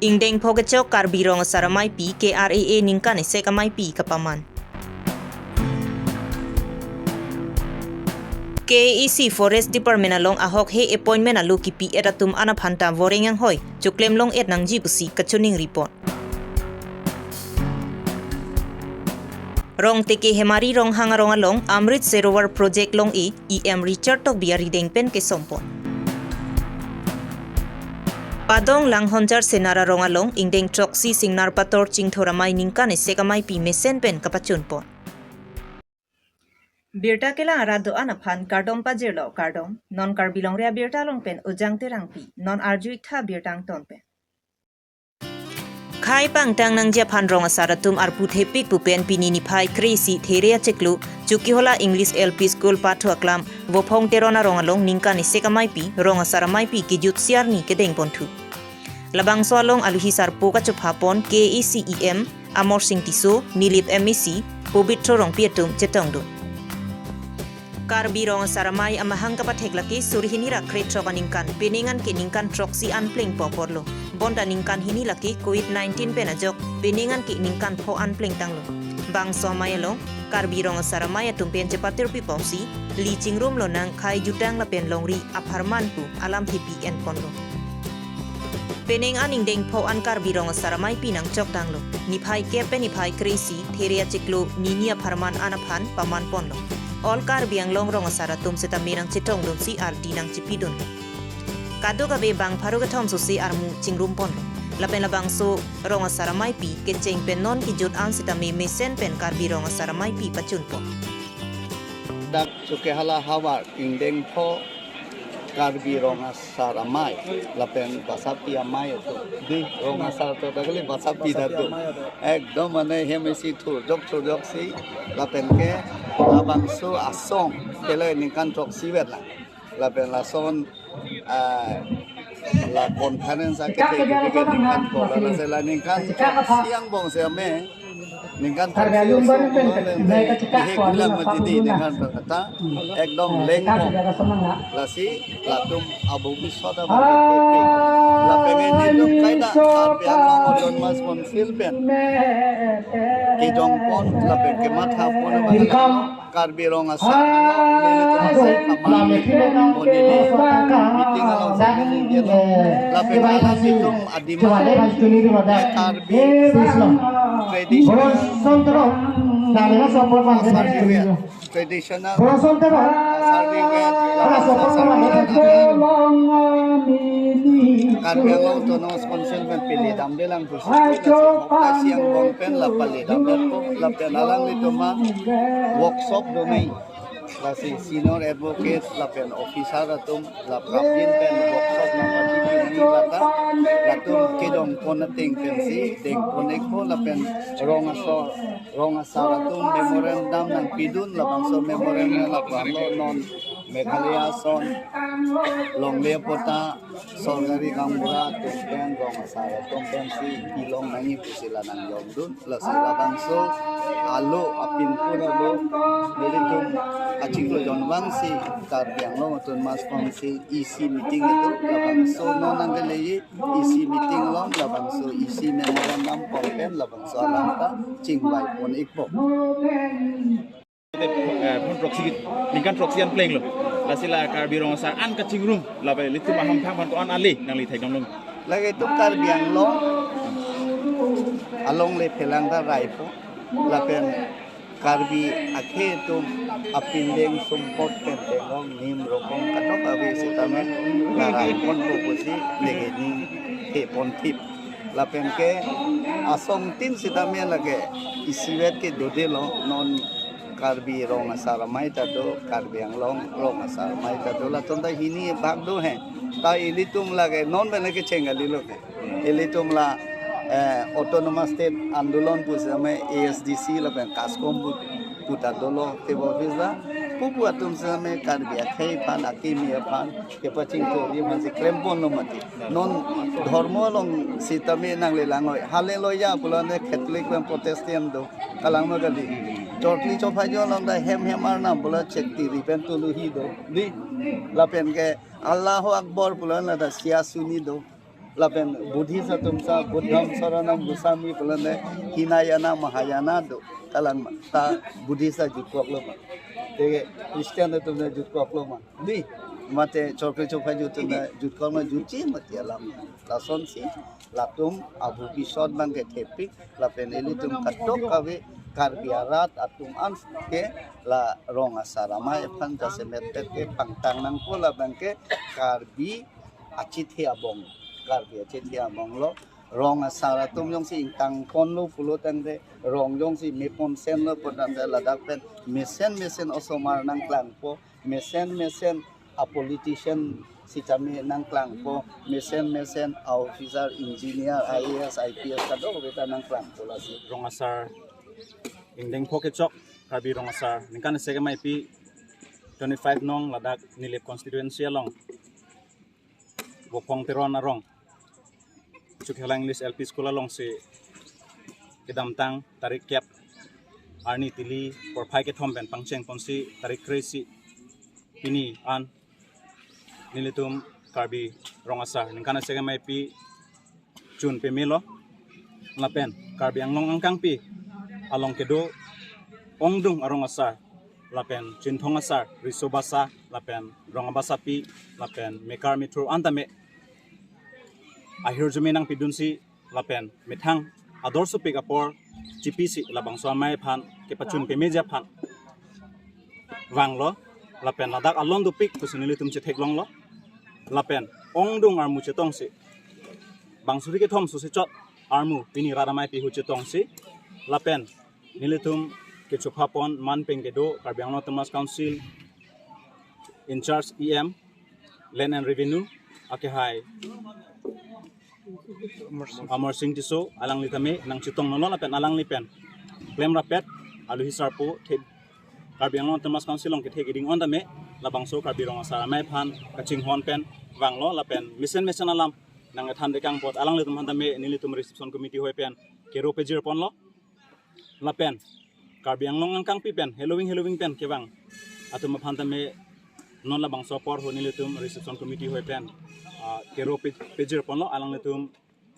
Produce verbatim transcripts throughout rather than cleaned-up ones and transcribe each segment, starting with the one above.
Ingdeng pho kechok Karbi Rong Asar Ameipi K R A A ningkan esek ameipi kapaman. K A A C Forest Department along ahok he appointment alo kipi-et atum an aphan ta voreng anghoi choklem long-et nangji pusi kachiningri pon. Rongteke Hemari Ronghang arong along Amrit Sarovar Project long-e E M Richard Tokbi arideng pen kesom pon. Padong Langhonjar Senar arong along ingdeng throksi Singnar Pator Chingthor Amei ningkan esek ameipi mesen pen kapachun pon. Birta kelang arat do-an aphan kardom pajirlo, kardom. Non Karbi Longri Abirta along pen Ujang Terangpi, non arju-ik tha birta angton pen. Khei pangtang nangji aphan rong asar atum arpu thepik pu pen pini niphai kre-isi There achiklo Chokihola English L P School pathu aklam Vophong Teron arong along ningkan esek ameipi rong asar ameipi kejut siarni kedeng ponthu. Labangso along aluhi sarpo kachopha pon K A A C E M Amarsing Tisso, Nilip M A C, Pobitro Rongpi atum chetongdun. Karbi Rong Asar Amei amahang kapathek lake suri hini ra krethrok aningkan, penang an ke ningkan throksi an plengpo apotlo. Bonta ningkan hini lake covid nineteen pen ajok, penang an ke ningkan pho an plengtanglo. Bangso amei along, Karbi Rong Asar Amei atum pen chepatir piponsi, li chingrum lonang khei jutang lapen longri apharman pu alam thepi enponlo. Penang an ingdeng pho an Karbi Rong Asar Ameipi nangchokdanglo. Niphai kep pen niphai kre-isi, There achiklo nini apharman an aphan paman ponlo. All Karbi Anglong rong asar atum setame nangchetongdunsi ardi nangchipidun. Kadokave bang pharo kethom sose armu chingrum ponlo. Lapen labangso Rong Asar Ameipi kecheng pen non kejut an setame mesen pen Karbi Rong Asar Ameipi pachun pon. Dak Chokihola havar ingdeng pho Karbi Rong Asar Amei lapen basapi amei atum. Di rong asar to dak kali basapi dak do. Ekdom mane hem isi thurjok thurjoksi lapen ke labangso asong kele ningkan throksi vet la. Lapen lason, ah, la conference akethe ke ningkan pho la, lasi la ningkan throksi angbong setame ningkan throksi osomar le bihek bilang mati di ningkan pho kata ekdom lengpong. Lasi latum abhobishyot abang ke pe. Lapen nelitum kaita Karbi Anglong Autonomous Council pen kejong pon lapen kematha pon abang Karbi Rong Asar Amei nelitum asai kamang pon neli meeting along lapen alanglitum adima Karbi traditional asar diwet, traditional asar diwet, Karbi Anglong Autonomous Council pen pele damdelang pusi, lasi angbong pen la pele damdelang lapen alanglitum workshop do nai. Lasi senior advocate lapen officer atum la prapjin pen workshop nangpachini lata latum kejong pon ateng pensi deng pon-ikpo lapen rong asar, rong asar atum memorandum nangpidun, labangso memorandum lapuan lo non Meghalaya ason longle patta sorkari gaonbura atum pen rong asar atum pensi pilong nangji pusi la nangjongdun. Lasi labangso alo apin pura lo nelitum achiklo jonvangsi Karbi Anglong Autonomous Council E C meeting atum labangso non nangkeleji E C meeting along labangso E C memorandum pon pen labangso alam ta chingvai pon-ikpo. Eh, pon throksi, ningkan throksi an plenglo. Lasi la Karbi Rong Asar an kachingrum, lapen ilitum ahamphang aphan ko-an ale nangli thekdamlo? Lake itum Karbi Anglong alongle phelang ta raipo, lapen Karbi akhei atum apindeng sumpot pen tengong nim rokong kadokave setame la rai ponpo pusi lake ning he pon thip. Lapen ke asong tin setame lake isivet ke dodelo non Karbi Rong Asar Amei ta do, Karbi Anglong Rong Asar Amei ta do, latum ta hini bhag do he. Ta ilitum lake non bene kecheng kalilo ke. Ilitum la, eh, Autonomous State Andolon pu setame A S D C lapen KASCOM pu, pu ta dolo table office la. Pupu atum setame Karbi akhei aphan, akimi aphan kepachingthurji aphansi klem ponlo mati. Non dhormo along setame nangle langnoi. Hale loya pulo ne Catholic pen Protestant do. Kalang ma kali. Chorkli chophai jo along ta hem hem arnam pulo chektiri pen tuluhi do. Di. Lapen ke Allahu Akbar pulo la ta sia suni do. Lapen Buddhist atum ta Buddham Saranam Gacchami pulote Hinayana Mahayana do kalang ma. Ta Buddhist ta jutkoklo ma. Te Christian atum ta jutkoklo ma. Di mate chorke chorke atum ta jutkok ma, jutji mati alam. Lasonsi latum abhobisot abangke thepik lapen ilitum kadokave Karbi arat atum an ke la rong asar amei aphan jasemet pet ke pangtang nangpo, labangke Karbi achethe abong, Karbi achethe abong lo. Rong asar atum jongsi ingtangponlo pulo tangte, rong jongsi meponsenlo pulo tangte, ladak pen mesen mesen osomar nangklangpo, mesen mesen a politician sitame nangklangpo, mesen mesen a officer, engineer, I A S, I P S kadokave ta nangklangpo lasi. Rong asar ingdeng pho kechok Karbi rong asar ningkan isi kemaipi twenty-five nong ladak Nilip constituency along Vokong Teron arong Chukhelang English L P School alongsi kedamtang tarik kep arni tili porphai kethom pen pangchengponsi tarik kre-isi pini an nelitum Karbi rong asar ningkan isi kemaipi chun pemelo lapen Karbi Anglong angkangpi along kedo ongdung arong asar lapen Chinthong asar, Riso Basa lapen Rong Abasapi lapen mekar methur an tame ahirjume nangpidunsi lapen methang ador sopik apor chipisi labangso amei aphan kepachun pemeji aphan vanglo, lapen ladak alon dopik pusi nelitum chetheklonglo, lapen ongdung armu chetongsi bang suri kethom sose chot armu pini rat amei pi hu chetongsi, lapen nelitum kechophapon man pen kedo Karbi Anglong Autonomous Council in charge E M Land and Revenue akehai Amar Sing Tisso, alangli tame nangchetonglo lapen alangli pen klemrap-et aluhi sarpo the Karbi Anglong Autonomous Council along kethe keding on tame labangso Karbi rong asar amei aphan kachinghon pen vanglo, lapen mesen mesen alam nangkethan dekang apot alanglitum aphan tame nelitum reception committee hoi pen kero pejirponlo. Lapen Karbi Anglong angkangpi pen heloving heloving pen kevang atum aphan tame non labangso apor ho nelitum reception committee hoi pen, ah, kero pe-, pejirponlo, alanglitum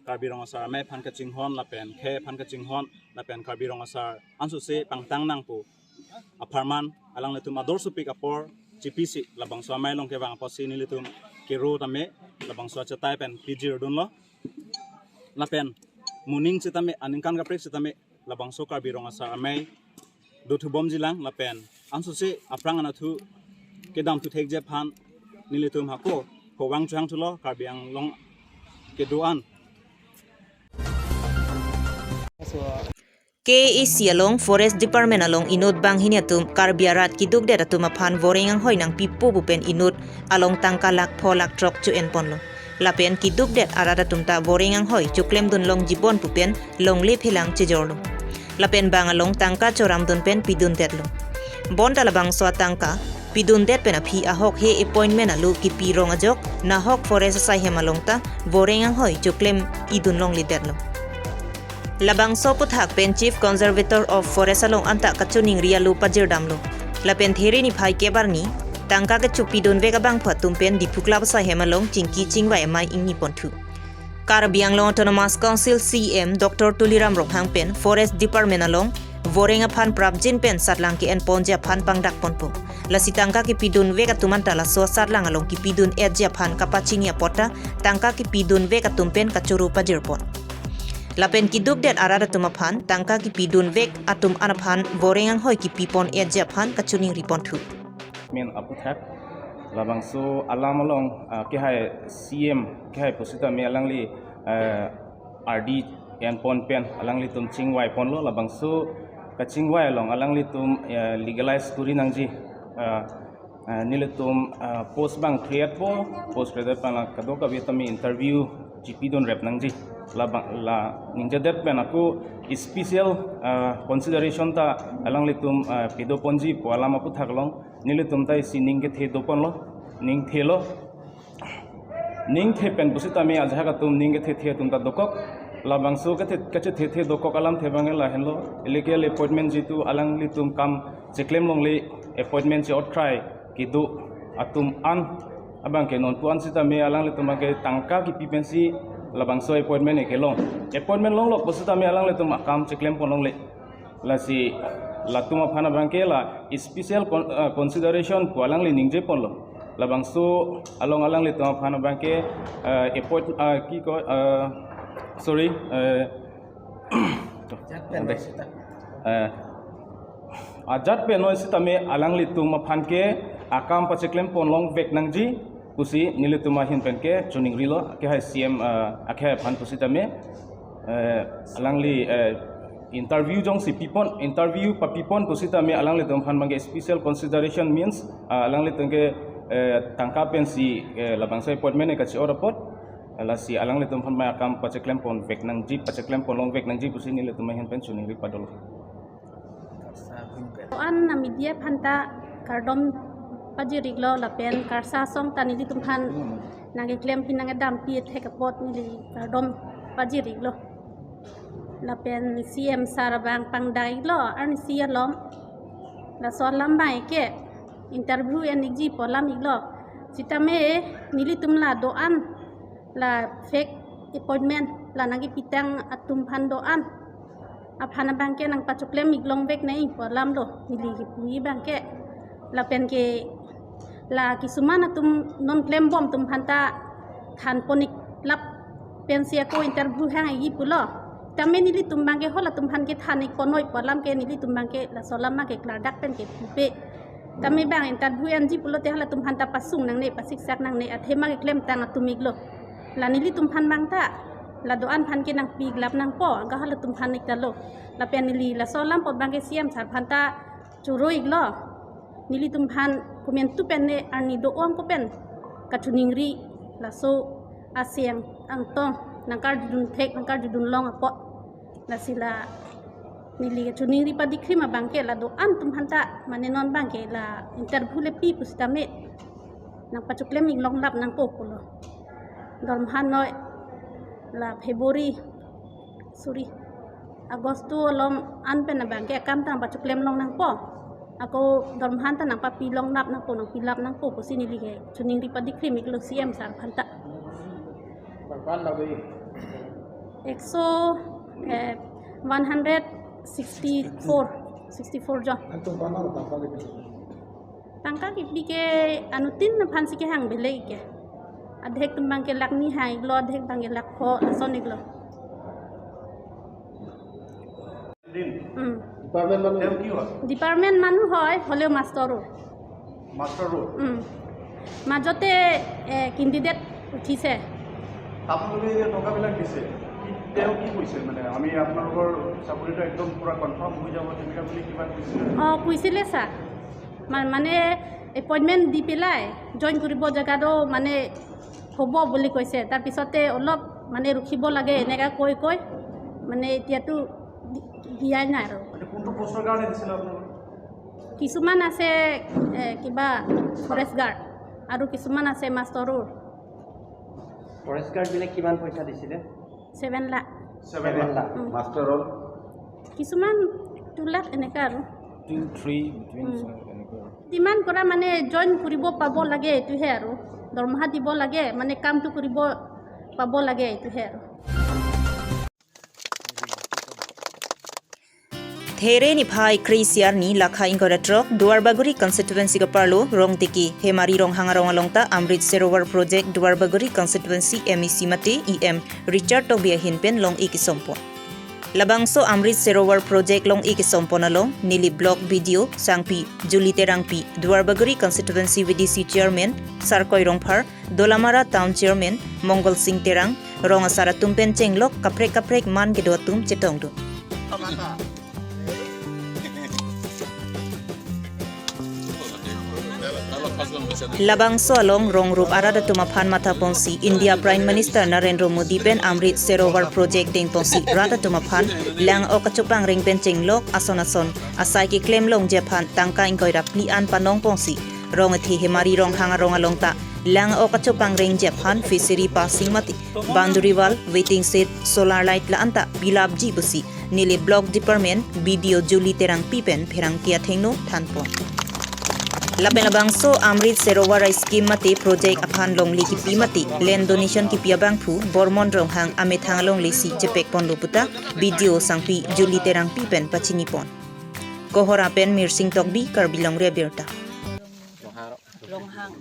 Karbi rong asar amei aphan kachinghon lapen khei aphan kachinghon lapen Karbi rong asar ansose pangtang nangpo apharman alanglitum ador sopik apor chipisi labangso amei along kevang apotsi nelitum kero tame labangso achetai pen pejirdunlo. Lapen moning sitame aningkan kaprek sitame labangso Karbi rong asar amei dothubomjilang lapen ansose aphrang anatthu kedamthu thekji aphan nelitum hako hovang chuhang thulo Karbi Anglong kedo an. K A A C along Forest Department along inut banghini atum Karbi arat kedukdet atum aphan voreng anghoi nangpipo pu pen inut along tangka lakh pho lakh throk cho-enponlo. Lapen kedukdet arat atum ta voreng anghoi choklemdun longjibon pu pen longle phelang chejorlo. Lapen bang along tangka choramdun pen pidundetlo. Bonta labangso atangka pidundet pen aphi ahok he appointment alu kipi rong ajok nahok forest asai hem along ta voreng anghoi choklem idun longledetlo. Labangso aphuthak pen Chief Conservator of Forest along anta kachiningri alu pajirdamlo. Lapen There niphai kep arni tangka kechopidunvek abangphu atum pen Diphu Club asai hem along chingki chingvai amei ingniponthu. Karbi Anglong Autonomous Council C E M Doctor Tuliram Ronghang pen Forest Department along voreng aphan prapjin pen satlang ke-enponji aphan pangdakponpo. Lasi tangka kepidunvek atum anta laso satlang along kepidun-etji aphan kapachini apot ta tangka kepidunvek atum pen kachoro pajirpon. Lapen kedukdet arat atum aphan tangka kepidunvek atum an aphan voreng anghoi kepipon-etji aphan kachiningriponthu. Min aphuthak labangso alam along, ah, kehai C M kehai pusitame alangli, ah, R D enpon pen alanglitum chingvaiponlo, labangso kachingvai along alanglitum, ah, legalize kuri nangji, ah, ah, nelitum, ah, post bang create po, post create pen kadokave tame interview chipidunrep nangji. Labang la ningjedet pen ako special, ah, consideration ta alanglitum, ah, pidoponji pu alam aphuthak along nelitum ta isi ning kethe doponlo, ning thelo. Ning the pen pusitame ajahak atum ning kethethe atum ta dokok. Labangso kethe, kachethethe dokok alamthe abang lahenlo. Illegal appointment jitu alanglitum kam cheklem longle appointment che-ot krai kedo atum an abangke nonpu an sitame alanglitum abangke tangka kipi pensi Labangso appointment kelong. Appointment longlok pusitame alanglitum akam cheklem pon longle. Lasi latum aphan abangke la special con-, eh, consideration pu alangli ningje ponlo. Labangso along alanglitum aphan abangke, eh, appoint-, eh, ki ko, eh, sorry, eh, Ajat pen ante. Sita. Eh, ajat pen noi sitame alanglitum aphan ke akam pacheklem pon longvek nangji pusi nelitum ahin pen ke choningrilo, ke hai C M, eh, akhai aphan pusitame, eh, alangli, eh, interview jongsi pipon, interview papipon pusitame alanglitum aphan abangke special consideration means, eh, alanglitum ke, eh, tangka pensi, eh, labangso appointment ke kachi-or apot, lasi alanglitum aphan abang akam pacheklem ponvek nangji, pacheklem pon longvek nangji pusi nelitum ahin pen choningri padolo. An na media aphanta kardom pajir-iklo lapen KARSA asong ta nelitum aphan nangkeklem pi nangkedampi athek apot neli kardom pajir-iklo. Lapen C M sir abang pangdai-iklo arnisi alom. Laso alam abangke interview en-ikji pu alam-iklo. Sitame nelitum la do-an la fake appointment la nangkepitang atum aphan do-an aphan abangke nangpachoklemik longvek nai pu alamlo neli kepu abangke. Lapen ke la kisuman atum non klembom atum aphanta than pon-ik lap pensi ako interview hang-ikji pulo. Tame nelitum abangke halatum aphan kethan-ik pon noi pu alam ke nelitum abangke laso alam ke klardak pen kepupe. Tame bang interview en-ikji pulote halatum aphanta pasung nangne, pasiksak nangne, athema keklemtang atum-iklo. La nelitum aphan abangta la do-an aphan ke nangpi-ik lap nangpo, anke halatum aphan-ik talo. Lapen neli laso alam apot abangke C M sir aphanta choro-iklo. Nelitum aphan komantu pen ne arni do-ong ko pen kachoningri laso aseng angtong nangkarjudun thek, nangkarjudun long apot. Lasi la neli kachoningri padikhrim abangke la do-an atum aphanta mane non abangke la interview le pi pusitame nangpachoklemik longlap nangpo pulo. Dormaha noi la February, sorry, Agosto along an pen abangke akam ta nangpachoklem long nangpo. Ako dormaha ta nangpapi longlap nangpo, nangpilap nangpo pusi neli kachoningri padikhrim-iklo C M sir aphanta. Berapa lagi? Ekso, eh, one hundred sixty-four, sixty-four jon. Antum panar tangka kepi? Tangka kepi ke anuttin aphansi kehang bele ke. Adhek atum abangke lakh ni hang-iklo, adhek abangke lakh pho, lason-iklo. Din. Hmm. Department মানুহ? তেওঁ কি হয়? Department মানুহ হয়, হ'লেও মাষ্টৰো। মাষ্টৰো? উম। মাজতে, এ, কেণ্ডিডেট উঠিছে। আপোনালোকে যে টকাবিলাক দিছে, কি, তেওঁ কি কৈছে? মানে, আমি আপোনালোকৰ চাকৰিটো একদম পূৰা কনফাৰ্ম হৈ যাব, তেনেকুৱা বুলি কিবা কৈছিলে? অ, কৈছিলে ছাৰ। মা-, মানে, এপইণ্টমেণ্ট দি পেলাই জইন কৰিব জেগাতো, মানে, হ'ব বুলি কৈছে। তাৰপিছতে অলপ, মানে, ৰখিব লাগে, এনেকা কৈ কৈ, মানে, এতিয়াতো দি-, দিয়াই নাই আৰু। মানে, কোনটো পোষ্টৰ কাৰণে দিছিলে আপোনালোকক? কিছুমান আছে, এ, কিবা ফৰেষ্ট গাৰ্ড আৰু কিছুমান আছে মাষ্টৰৰ। ফৰেষ্ট গাৰ্ডবিলাক কিমান পইচা দিছিলে? ছেভেন লাখ। ছেভেন লাখ। ছেভেন লাখ। উম। মাষ্টৰৰ? কিছুমান টু লাখ এনেকা আৰু। টু, থ্ৰী, বিটুইন উম। ছেভেন এনেকুৱা আৰু। ডিমাণ্ড কৰা মানে জইন কৰিব পাব লাগে এইটোহে আৰু। দৰমহা দিব লাগে, মানে কামটো কৰিব পাব লাগে এইটোহে আৰু। There niphai kre-isi arni lakha ingkoi ra throk Duarbagori constituency kaparlo Rongtiki Hemari Ronghang arong along ta Amrit Sarovar Project Duarbagori constituency M A C mate E M Richard Tokbi ahin pen long-ik kesompon. Labangso Amrit Sarovar Project long-ik kesompon along neli Block B D O sangpi Julie Terangpi, Duarbagori constituency V D C chairman Sarkoi Rongphar, Dolamara Town Chairman Mongol Sing Terang, rong asar atum pen chenglok kaprek kaprek man kedo atum chetongdun. Labangso along rong rup arat atum aphan mathaponsi India Prime Minister Narendra Modi pen Amrit Sarovar Project dengponsi rat atum aphan lang-ok kachopangreng pen chenglok ason ason asai keklem longji aphan tangka ingkoi ra phli an panongponsi rong athe Hemari Ronghang arong along ta lang-ok kachopangrengji aphan fishery passing mate boundary wall, waiting shed, solar light la-an ta pilapji pusi neli Block Department B D O Julie Terangpi pen pherangke athengno thanpon. Lapen labangso Amrit Sarovar scheme mate project aphan longle kipi mate land donation kipi abangphu Bormon Ronghang amethang alongle si chepek ponlo puta B D O sangpi Julie Terangpi pen pachini pon. Kohora pen Mirsing Tokbi, Karbi Longri Abirta. Ronghang.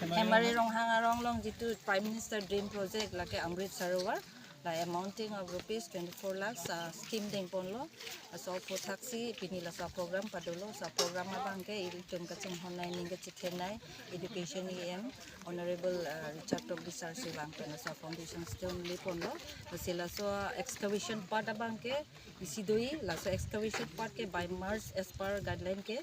Hemari Ronghang arong along jitu Prime Minister Dream Project lake Amrit Sarovar, la amounting of rupees twenty-four lakhs, uh, scheme dengponlo. Laso aphuthak si pini laso program padolo. Laso program abangke ilitum kachinghon nai, ning kachethen nai, Education E M, Honorable, uh, Richard Tokbi sir si vang pen laso foundation stone leponlo. Lasi laso excavation part abangke isi do-i, laso excavation part ke by March as per guideline ke,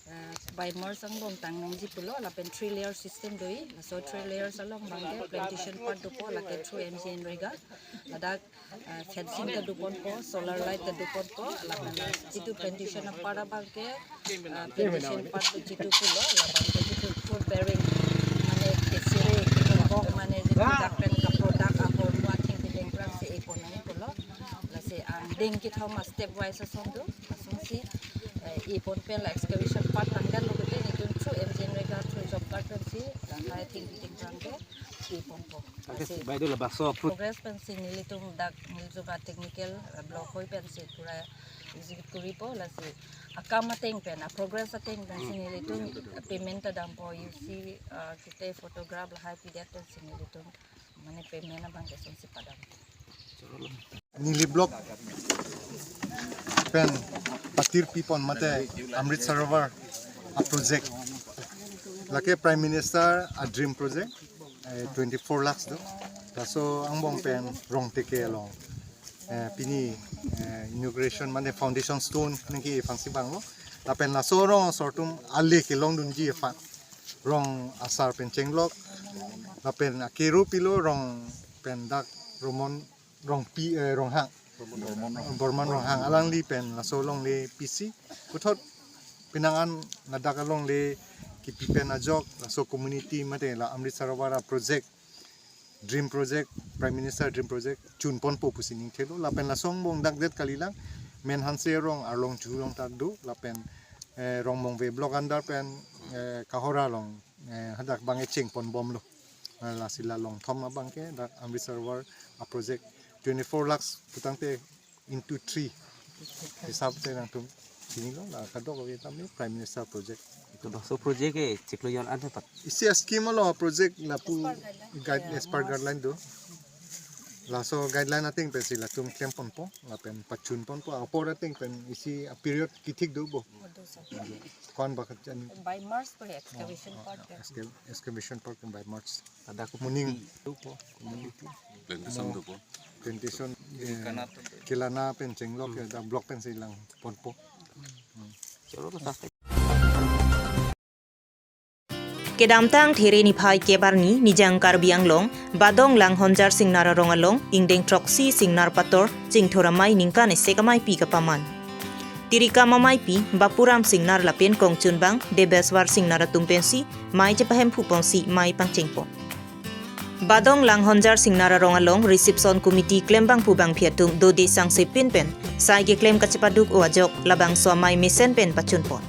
uh, by March angbong tang nangji pulo, lapen three layer system do-i. Laso three layers along abangke plantation part dopo, lake through M G N Rega. Ladak, uh, fencing ta doponpo, solar light ta doponpo, lapen jitu plantation apart abangke, uh, plantation part do jitu pulo, labangke jitu fruit bearing, mane kesire, kebok, mane jitu dak pen ka product ahormu atheng bideng prang si epon nangji pulo. Lasi angdeng kethom a step wise ason do, lason si, eh, epon pen la excavation part tangkan lo kete, nelitum through M G N Rega, through job card pensi, la atheng bideng prang ke eponpo. Lasi bai do labangso fruit progress pensi nelitum dak nelitum a technical, eh, block hoi pensi pura execute koripo, lasi akam ateng pen, a progress ateng pensi nelitum payment ta dampo, U C, uh, kete photograph lahai pidet pensi nelitum mane payment abangke sonsi padam. Neli block pen patir pipon mate Amrit Sarovar a project. Lake Prime Minister a Dream Project, eh, twenty-four lakhs do. Laso angbong pen Rongteke along, eh, pini, eh, inauguration mane foundation stone nangke aphansi vanglo. Lapen laso rong asor atum ale kelongdunji aphan rong asar pen chenglok, lapen akero pilo rong pen dak Romon Rongpi, eh, Ronghang. Bormon Ronghang alangli pen laso alongle pisi. Puthot penang an ladak alongle kipi pen ajok laso community mate la Amrit Sarovar a project, Dream Project, Prime Minister Dream Project chunponpo pusi ningthelo. Lapen laso angbong dak det kalilang, Menhanse rong arlong chu along ta do, lapen, eh, Rongmongve block under pen, eh, Kohora along, eh, hadak abangke chengponbomlo. Eh, lasi la along thom abangke dak Amrit Sarovar a project twenty-four lakhs putangte into three hisab te nangtum chinilo, la kadokave tame Prime Minister project. Labangso project ke chiklo jon an hepat. Isi a scheme alo project lapu guide, as per guideline do. Laso guideline ateng pensi latum klemponpo, lapen pachunponpo, apor ateng pen isi a period kethik do bo. Kon bakhat jan. By March po excavation part ke. Exca-, excavation part by March. Ada ko muning. Plantation dopo. Plantation, eh, kelana pen chenglok ya, da block pensi langponpo. Kedamtang There niphai kep arni Nijang Karbi Anglong, Badong Langhonjar Singnar arong along, ingdeng throksi Singnar Pator Chingthur Amei ningkan isi ameipi kapaman. Tirikam ameipi Bapuram Singnar lapen kongchunbang Debeswar Singnar atum pensi mei chepahemphu ponsi mei pangchengpon. Badong Langhonjar Singnar arong along reception committee klembangphu bangphi atum dode sangsepin pen sai keklem kachepaduk-o ajok labangso amei mesen pen pachunpon.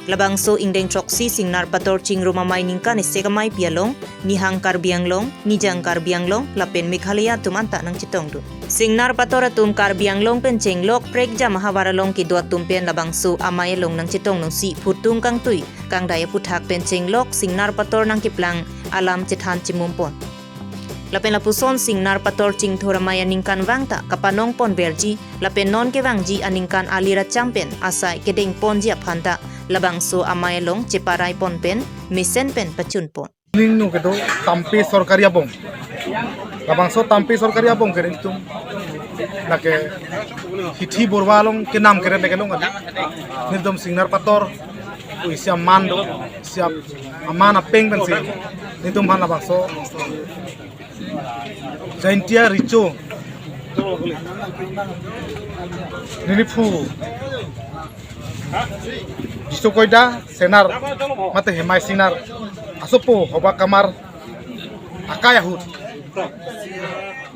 Labangso ingdeng throksi Singnar Pator Chingrum Amei ningkan isi ameipi along, Nihang Karbi Anglong, Nijang Karbi Anglong, lapen Meghalaya atum anta nangchetongdun. Singnar Pator atum Karbi Anglong pen chenglok prekjam ahavar along kedo atum pen labangso amei along nangchetongdunsi phutung kangtui kangdai aphuthak pen chenglok Singnar Pator nangkeplang alam chethan chemumpon. Lapen lapuson Singnar Pator Chingthur Amei aningkanvang ta kapanongponverji, lapen non kevangji aningkan alir acham pen asai kedengponji aphan ta labangso amei along cheparaiponpen mesen pen pachunpon. Ning nu kedo Tampi Sorkari Abong. Labangso Tampi Sorkari Abong ke nelitum lake hithi borwa along kenam kere leke long kali. Nelitum Singnar Pator, pu isi aman do, isi aman apeng pensi nelitum aphan labangso Jaintia Recho, neliphu Jisokoida Singnar mate Hemai Singnar asopo Hoba Kamar akai ahut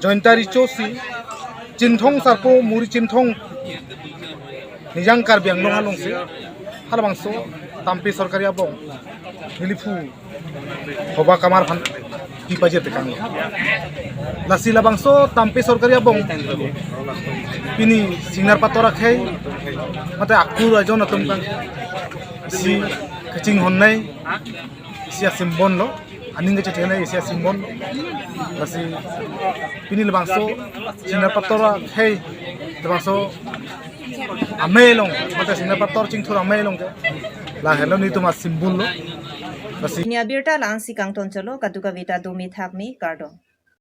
Jaintia Recho si Chinthong Sarpo Muri Chinthong Nijang Karbi Anglong alongsi halabangso Tampi Sorkari Abong neliphu Hoba Kamar aphan kipajir tekanglo. Lasi labangso Tampi Sorkari Abong pini Singnar Pator akhei mate akur ajon atum kan isi kachinghon nai, isi a-symbol lo, aning kachethe nai isi a-symbol. Lasi pini labangso Singnar Pator akhei, labangso amei along, mate Singnar Pator chingthur amei along ke lahelo nelitum a-symbol lo. Lasi pini abirta la-ansi kangton cholo, kadokave ta dome thakme, kardom.